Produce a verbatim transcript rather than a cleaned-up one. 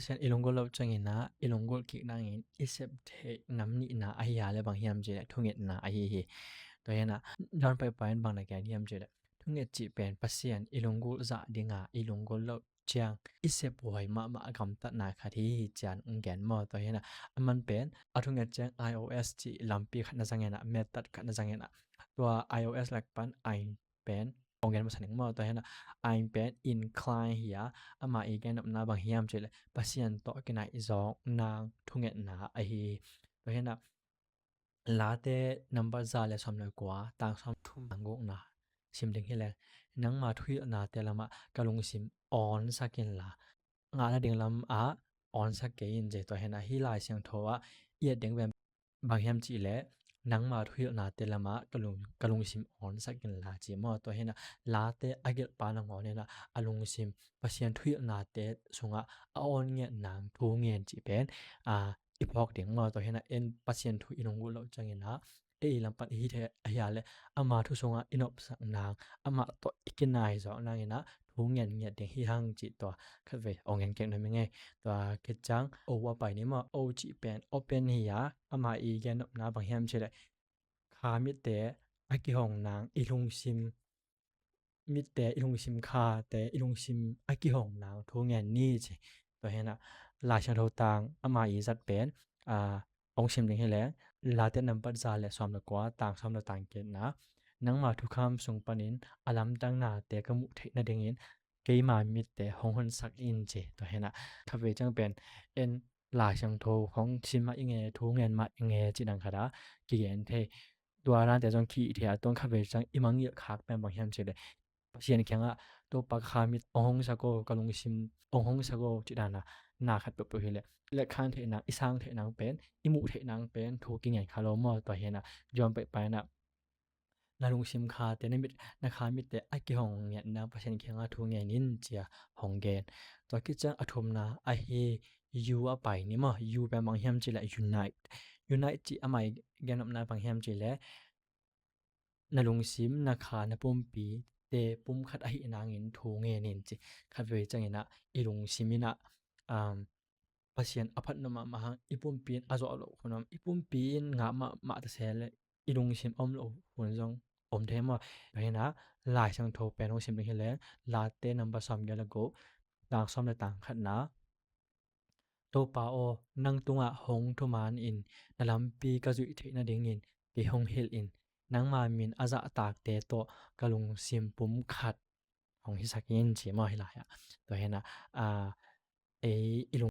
Pasian i lunggulh loh ciangin ah i lunggulh kik nangin i sep theih nam nihna ahi a le bang hiam cih leh thungetna ahi hi. Tua hi a, John paipai in bang na gen hiam cih leh thunget cih pen Pasian i lunggulh zah dinga i lunggulh loh ciang i sep huai mahmah gamtatna khat hi hi ci-in hong gen maw. Tua hi a, aman pen a thunget ciang iOS cih lampi khat na zangin ah, method khat na zangin ah, tua iOS lak pan ain pen hong gen masa ning maw. Tua hi a, ain pen incline hi a, ama i gen nopna bang hiam cih leh Pasian tawh kinaih zawk nang thungetna ahi hi. Tua hi a, Late nambat za le sawm le kua, tang sawm thum, tang gukna sim ding hi leng, nangma thuhilhnate lamah ka lungsim awnsak inla, ngah nading lamah awnsak kei in ci. Tua hi a, hih Lai Siangtho ah i et ding pen bang hiam cih leh, nangma thuhilhnate lamah ka lung, ka lungsim awnsak inla ci maw. Tua hi a, Late a gelhpa nangawn in ah a lungsim Pasian thuhilhnate sungah a awn ngiat nang thu ngen cih pen, a, i phawk ding maw. Tua hi a, en Pasian thu i lunggulh loh ciangin ah ei lam pan i hih theih ahi a leh ama thu sungah i nopsak nang, amah tawh i kinaih zawk nangin ah thu ngen ngiat ding hi hang cih tua khatvei hong gen kik nuam ing ei. Tua khit ciang O a pai ni maw. O cih pen open hi a, ama i gen nopna bang hiam cih leh kha mitte a kihong nang, i lungsim mitte, i lungsim khate, i lungsim a kihong nang thu ngen ni ci. Tua hi a, Lai Siangtho tang ama i zat pen, a, hong sim ding hi leng, Late nambat za le sawm le kua, tang sawm le tang giatna, nangma thukham sung panin a lamdang nate ka muh theih nadingin keima mitte hong honsak in ci. Tua hi a, khatvei ciang pen en Lai Siangtho hong sim mah ing e, thu ngen mah ing e cih dan khat a kigen thei. Tua dante zong ki-it thei a, tua khatvei ciang i mangngilh khak pen bang hiam cih leh Pasian kiangah, Topa, ka kha mit hong hongsak o, ka lungsim hong hongsak o cih dan a, na khat peuhpeuh hi leh, i letkhan theih nang, i sang theih nang pen, i muh theih nang pen thu kingen kha lo maw. Tua hi a, John paipai in ah na lungsim khate, na mit, na kha mitte a kihong ngiat nang Pasian kiangah thu ngen in ci-a hong gen. Tua khit ciang a thumna ahi U a pai ni maw. U pen bang hiam cih leh unite. Unite cih ama i gen nopna bang hiam cih leh na lungsim, na kha, na pumpite pumkhat ahih nangin thu ngen in ci. Khatvei ciangin ah i lungsim in ah, um, Pasian a phat nop mahmah hang, i pumpi in a zawh loh hun om, i pumpi in ngah mahmah ta se leh i lungsim om loh hun zong om thei maw. Tua hi a, Lai Siangtho pen hong sim ding hi leng, Late nambat sawm giat le guk, tang sawm le tang khatna, Topa aw, nang tungah hong thuman in, na lampi ka zuih theih nadingin kei hong hilh in, nangma min a zahtakte tawh ka lungsim pumkhat hong hisak in ci maw. Hih lai-ah tua hi a, a, ei i lung